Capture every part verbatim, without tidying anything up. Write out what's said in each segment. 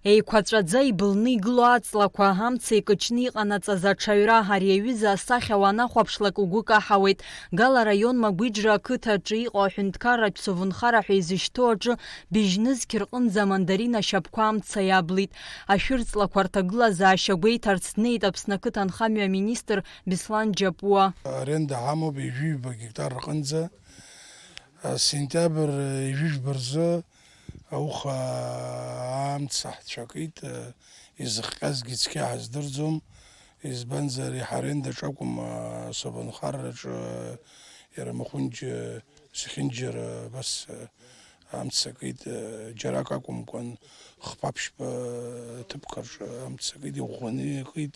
Еиқәаҵәаӡа ибылны игылоу аҵлақәа, амца икыҷны иҟанаҵаз аҽаҩра, ари аҩыза асахьа уанахәаԥшлак угәы каҳауеит. Гала араион Магәиџра ақыҭаҿы иҟоу аҳәынҭқарратә совнхара ҳәа изышьҭоу аҿы быжьнызқь рҟынӡа амандарин ашьапқәа амца иаблит. Ашәырҵлақәа рҭагылазаашьа гәеиҭарц днеит Аԥсны ақыҭанхамҩа аминистр Беслан Џьапуа. Аренда ҳамоуп ҩажәи ҩба гектар рҟынӡа. Сентиабр ҩажәи жәба рзы ауха амца ҳцәакит, изыхҟьазгьы цқьа ҳаздырӡом, избанзар, иаҳа арендаҿ акәым, асовнхараҿы иара Махәынџь, Сихинџьара абас амца акит, џьарак акәымкәан, хԥа-ԥшьба ҭыԥқәа рҿы амца акит, иӷәӷәаны иакит,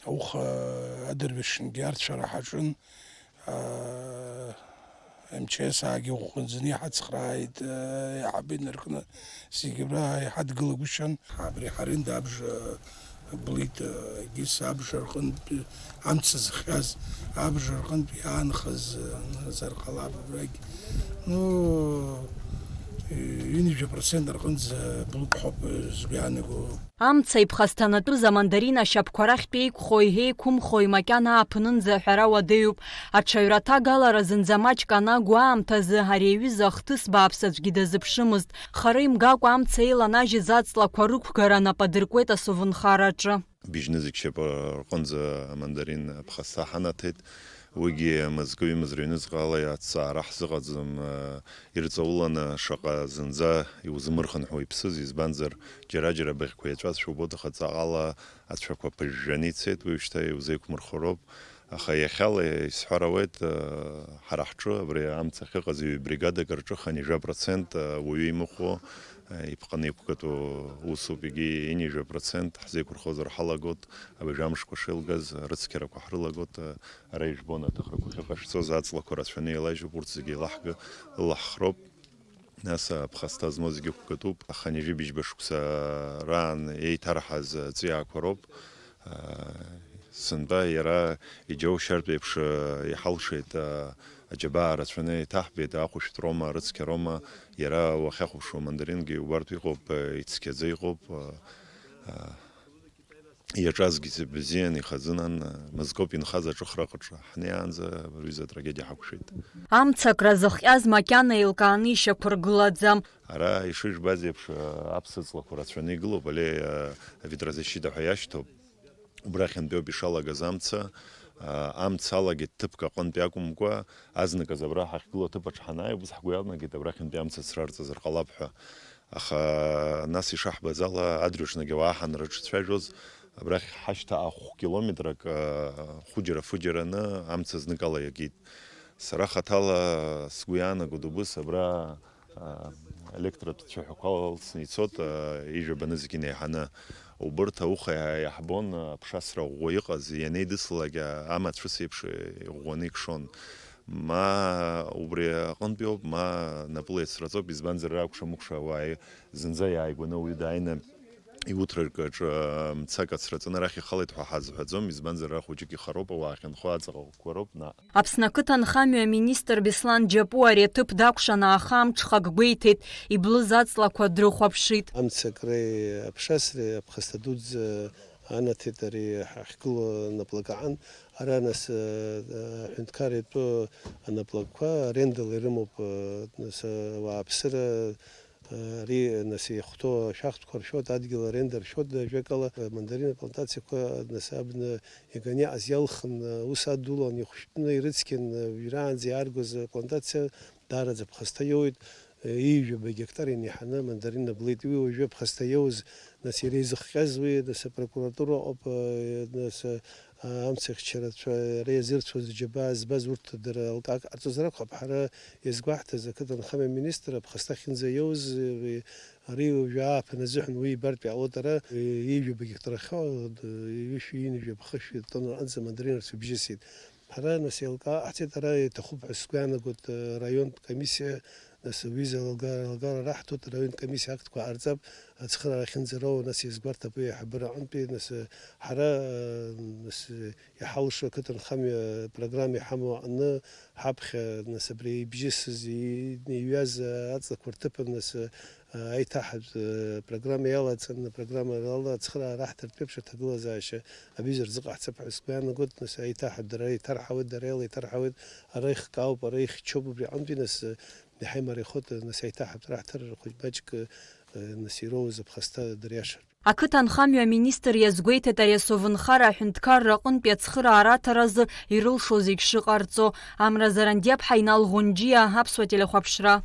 ауха адырҩаҽынгьы арцәара ҳаҿын. Аа, М Ч С аагьы ӷәӷәаӡаны иҳацхрааит, аа, иаҳабы инаркны зегьы абра иҳадгылагәышьан. Абри ҳаренда абжа блит, егьыс абжа рҟынтә амца зыхҟьаз, абжа рҟынтә иаанхаз, аа, назар ҟалап абрагь. Ну, ҩынҩажәа процент рҟынӡа блуп ҳәоуп, сгәы иаанаго. Амца иԥхасҭанатәыз амандарин ашьапқәа рахьтә еиқәхои еиқәымхои макьана ааԥынынӡа аҳәара уадаҩуп. Аҽаҩраҭа агалара зынӡа маҷк анагу аамҭазы ари аҩыза ахҭыс бааԥс аӡәгьы дазыԥшымызт. Хара имгакәа амца еиланажьыз аҵлақәа рықәгара нап адыркуеит асовнхараҿы. Быжьнызқь шьапы рҟынӡа амандарин аԥхасҭа ҳанаҭеит. Уигьы мызкы-ҩымз рыҩныҵҟала иаҭҵаара ҳзыҟаӡам, ирҵауланы шаҟа зынӡа иузымырхынҳәуа иԥсыз, избанзар, џьара-џьара абыӷьқәа иаҵәазшәа убоит, аха ҵаҟала ацәақәа ԥыжәжәаны ицеит, уи шьҭа иузеиқәмырхо роуп. Аха иахьала исҳәар ауеит, ҳара ҳҿы абри амца ахьыҟаз ҩ-бригадак рҿы хынҩажәа процент ауаҩы имыхәо, иԥҟаны иқәгатәу усуп, егьи ҩынҩажәа процент ҳзеиқәырхозар ҳалагот, абыржәы амшқәа шеилгаз рыцқьарақәа ҳрылагот, ара ижәбон аҭахрақәа ахьыҟашәҵоз, аҵлақәа рацәаны еилажьуп, урҭ зегьы еилаҳга-, ылаҳхроуп. Нас аԥхасҭа змоу зегьы ықәгатәуп. Хынҩажәи быжьба шықәса раан еиҭарҳаз аҵиаақәа роуп. Сынтәа иара иџьоушьартә еиԥш иҳалшеит, аџьабаа рацәаны иҭаҳбеит, ахәышәтәроума, арыцқьароума, иара уахьахәаԥшуа амандарингьы убартә иҟоуп, ицқьаӡа иҟоуп. Иаҿазгьы бзиан, ихазынан, мызкоуп инхаз аҿыхраҟаҿы ҳнеиаанӡа рҩыза атрагедиа ҳақәшәеит. Амцакра зыхҟьаз макьана еилкааны ишьақәыргылаӡам. Ара ишыжәбаз еиԥш, аԥсыҵлақәа рацәаны игылоуп, али, ветрозащита ҳәа иашьҭоуп. Убрахьынтәиоуп ишалагаз амца, амца алагеит ҭыԥк аҟынтәи акәымкәа, азныказ абра ҳахьгылоу аҭыԥ аҿы ҳанааи, убыс ҳгәы иаанагеит абрахьынтәи амца ацрарҵазар ҟалап ҳәа. Аха нас ишаҳбаз ала, адырҩаҽнагь ауаа ҳанрыҿцәажәоз, абрахь ҳашьҭа ахә километрак, а, хуџьара-фыџьараны амца зныкала иакит. Сара хаҭала сгәы иаанагоит убыс, абра, а, електратә цәаҳәақәа алсны ицот, а, ижәабаны зегьы инеиҳаны. Убырҭ ауха иа-, иаҳбон, аԥшасра ӷәӷәа иҟаз, ианеидыслалак, а, амацәыс еиԥш иӷәӷәаны икшон. Ма убри аҟынтәи ауп, ма напыла иацраҵоуп, избанзар, акәша-мыкәша ауаа зынӡа иааигәаны ауаҩы дааины иуҭраҿы, а, мцак ацраҵаны арахь ихалеит ҳәа ҳазҳәаӡом, избанзар, ара хәыҷык ихароуп, ауаа ахьынхо аҵаҟақәа роуп, наҟ. Аԥсны ақыҭанхамҩа аминистр Беслан Џьапуа ари аҭыԥ дакәшан, ааха амҽхак гәеиҭеит, иблыз аҵлақәа дрыхәаԥшит. Амцакреи аԥшасреи аԥхасҭа дуӡӡа анаҭеит ари ҳахьгылоу анаплакы аҟынтә. Ара, нас, э, э, аҳәынҭқарра иатәу анаплакқәа арендала ирымоуп, э, нас, э, ауааԥсыра, э, ари, нас, иахәҭоу ашәахтәқәа ршәоит, адгьыл аренда ршәоит, ажәакала, э, мандарина плантациақәа, нас, абна иганы иааз иалхын, э, ус адулан, ихәшәтәны ирыцқьан, э, уажәраанӡа иааргоз аплантациа даараӡа ԥхасҭа иоуеит. Ҩажәаба гектар ианиҳаны амандарина блеит. Уи уажәы ԥхасҭа иоуз, нас, иара изыхҟьаз уи, нас, апрокуратура ауп, нас, амцахьчарацәа, иара иазырцәоз аџьабаа збаз урҭ дара алкаак ҟарҵозар акәхап, ҳара иазгәаҳҭаз ақыҭанхамҩа аминистр аԥхасҭа ахьынӡа иоуз, ари уажәы ааԥын азыҳәан уи ибартә иаалоит ара, ҩажәаба гектар ахьоу, ҩышәи ҩынҩажәи ԥхышәи тонна рҟынӡа амандаринарцәа бжьысит. Ҳара, нас, еилкаа ҟаҳҵеит, ара иҭахуп ҳәа сгәы иаанагоит, араионтә комиссиа, нас, уи азы алга-, алгара раҳҭоит, араионтә комиссиа актқәа ҟарҵап, ацхыраара ахьынӡароуа, нас, иазгәарҭап уи аиҳабыра аҟынтәи, нас, ҳара, нас, иҳалшо ақыҭанхамҩа программа иҳамоу аҟны ҳаԥхьа, нас, абри ибжьысыз, и-, иҩаз аҵлақәа рҭыԥан, нас, аиҭаҳатә программа иалацаны, апрограмма ала ацхыраара аҳҭартә еиԥш аҭагылазаашьа абҩыза рзыҟаҳҵап ҳәа сгәы иаанагоит, нас аиҭаҳатә дара еиҭарҳауеит, дара еилеиҭарҳауеит, ара ихкаауп, ара ихьчоуп, убри аҟынтәи нас иҳаимариахоит, нас аиҭаҳатә раҳҭарра хәыҷ маҷк, нас ироуз аԥхасҭа дыриашартә. Ақыҭанхамҩа аминистр иазгәеиҭеит ари асовнхара аҳәынҭқарра аҟынтәи ацхыраара аҭаразы ирылшо зегь шыҟарҵо. Амра Зарандиаԥҳа, Инал Ӷәынџьиа, Аԥсуа телехәаԥшра.